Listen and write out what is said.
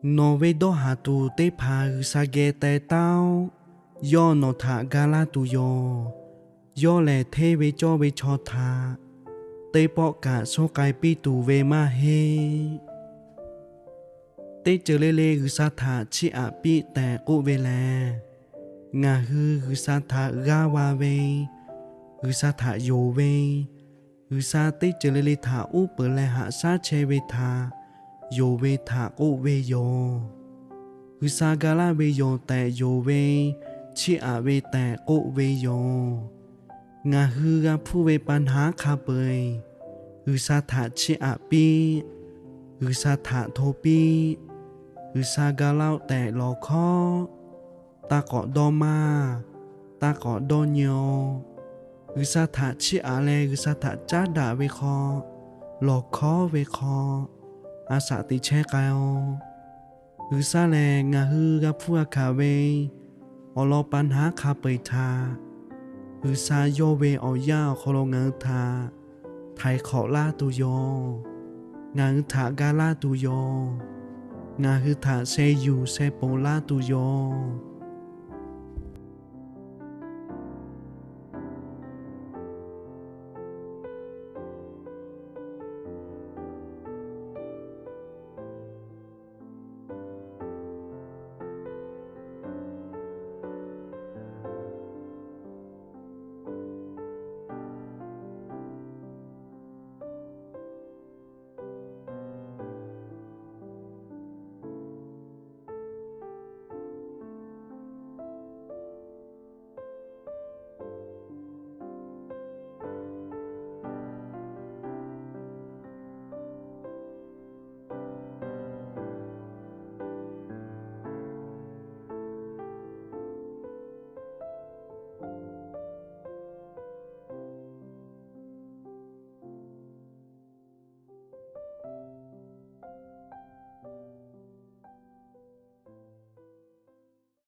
Nawˬ ve dawˇ haˍ tuˬ teˇ hpaˍ G'uiˬsha geh teh taˉ-oˆ. Yawˇ nawˬ htaꞈ ga laˇ tuˬ yoˬ. Yawˇ lehˬ hteˇ ve cawˇ ve chaw htaꞈ teˇ pawˆ kaꞈ shonˇ k'ai piˇ tuˬ ve maˇ heˆ. Teˇ ceuˬ le le G'uiˬsha htaꞈ chiˇ aꞈ piˇ tehꞈ k'oˆ ve lehˬ, ngaˬ hui G'uiˬsha htaꞈ g'aˇ va ve, G'uiˬsha htaꞈ yonˍ ve, G'uiˬsha teˇ ceuˬ le le htaꞈ uˉ peunˍ leh haꞈ shaˉ chehˇ ve htaꞈ yonˍ ve htaꞈ k'oˆ ve yoˬ. G'uiˬsha ga laˇ ve yoˬ tehꞈ yonˍ ve, chiˇ aꞈ ve tehꞈ k'oˆ ve yoˬ. Ngaˬ hui g'a hpuˇ ve pa naˉ hk'a peu-eˬ, G'uiˬsha htaꞈ chiˇ aꞈ piˇ, G'uiˬsha htaꞈ hto piˇ, G'uiˬsha ga laˇ-oˆ tehꞈ lawˬ hkawˉ, taˇ k'awꞈ dawˇ maˇ, taˇ k'awꞈ dawˇ nyi-o. G'uiˬsha htaꞈ chiˇ aꞈ leh G'uiˬsha htaꞈ caˉ daꞈ ve hk'aw, lawˬ hkawˉ ve hk'aw, a shaꞈ teꞈ chehˇ k'ai-o. G'uiˬsha lehˬ ngaˬ hui g'a hpuˇ g'a hkanˍ ve awˬ lawn pa naˉ hk'a peu-eˬ htaꞈ, G'uiˬsha yawˇ ve awˬ yanˇ awˬ hk'aw lo ngaˬ hui htaꞈ htaiˍ hk'awꞈ laˇ tuˬ yoˬ. Ngaˬ hui htaꞈ ga laˇ tuˬ yoˬ. Ngaˬ hui htaꞈ sheh yuˬ sheh ponˬ laˇ tuˬ yoˬ.